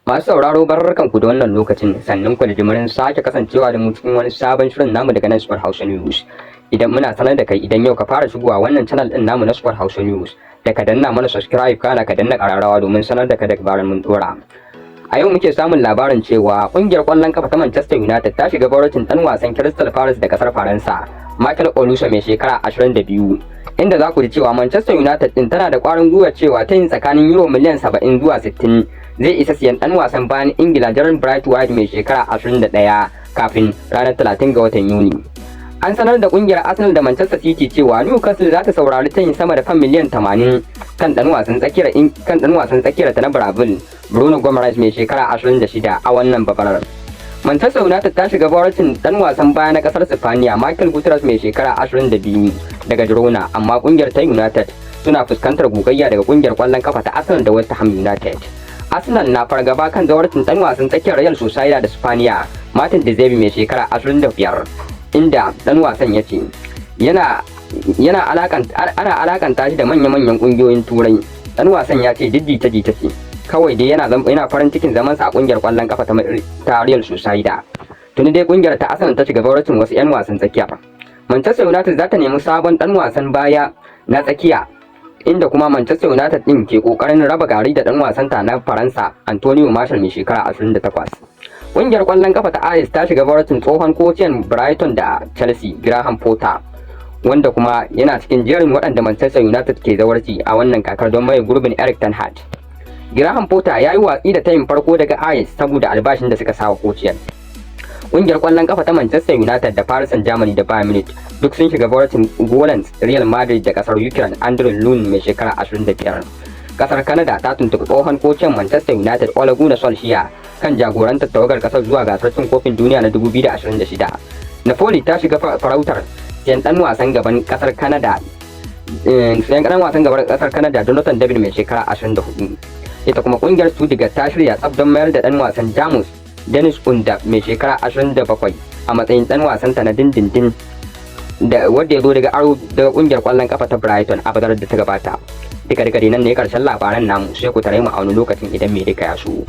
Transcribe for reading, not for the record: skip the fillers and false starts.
Masu sauraro, barkanku da wannan lokacin, sannan ku da jimirin sake kasancewa da mu cikin wani sabon shirin namu daga nan Sport Hausa News. Idan muna sanar da kai, idan yau ka fara shigowa wannan channel din namu na Sport Hausa News, da ka danna mana subscribe, kana ka danna kararrawa domin sanar da ka da bayan mun dora. A yau muke samun labarin cewa kungiyar kwallon kafa ta Manchester United ta shiga zawarcin dan wasan Crystal Palace da kasar Faransa, Michael Olise mai shekara 22, inda za ku ji cewa Manchester United din tana da kwarin gwiwa cewa tayin tsakanin euro miliyan 70 zuwa 60 zai isa siyan dan wasan bayan Ingila Jarrad Branthwaite mai shekara 21 kafin ranar 30 ga watan Yuni. An sanar da kungiyar Arsenal da Manchester City cewa Newcastle za ta saurari tayin sama da fam miliyan 80 kan dan wasan tsakiyar ta na Brazil, Bruno Guimaraes mai shekara 26, a wannan bazarar. Manchester United ta shiga zawarcin dan wasan baya na kasar Spaniya Michael Gutierrez mai shekara 22 daga Girona, amma kungiyar ta United suna fuskantar gogayya daga kungiyar kwallon kafa ta Arsenal da West Ham United. Arsenal na fargaba kan zawarcin dan wasan tsakiyar Real Sociedad da Spaniya Martin De Zerbi mai shekara 25, inda dan wasan ya ce yana yana alakanta ana alakanta shi da manya-manyan kungiyoyin Turai. Dan wasan ya ce jita jita ce kawai dai, yana farin cikin zamansa a kungiyar kwallon kafa ta Real Sociedad. Tuni dai kungiyar ta Arsenal ta shiga zawarcin wasu 'yan wasan tsakiya. Manchester United za ta nemi sabon dan wasan baya na tsakiya, inda kuma Manchester United din ke kokarin raba gari da dan wasan ta na Faransa Antonio Martial mai shekara 28. Kungiyar kwallon kafa ta Ajax ta shiga zawarcin tsohon kociyan Brighton da Chelsea Graham Potter, wanda kuma yana cikin jerin waɗanda Manchester United ke zawarci a wannan kakar don maye gurbin Erik ten Hag. Graham Potter ya yi watsi da tayin farko daga Ajax saboda albashin da suka sawa kociyan. Kungiyar kwallon kafa ta Manchester United da Paris Saint-Germain da Bayern Munich duk sun shiga zawarcin golan Real Madrid da kasar Ukraine Andriy Lunin mai shekara 25. Kasar Canada ta tuntuɓi tsohon kocin Manchester United Ole Gunnar Solskjaer kan jagorantar tawagar kasar zuwa gasar cin kofin duniya na 2026. Napoli ta shiga farautar siyan dan wasan gaban kasar Canada Jonathan David mai shekara 24. Ita kuma kungiyar Stuttgart ta shirya tsaf don mayar da dan wasan Jamus Dennis Undav mai shekara 27 a matsayin dan wasan ta na dindindin, da wanda ya zo daga aro daga kungiyar kwallon kafa ta Brighton a bazarar da ta gabata. Duka duka nan ne karshen labaran namu, sai ku tare mu a wani lokacin idan mai duka ya so.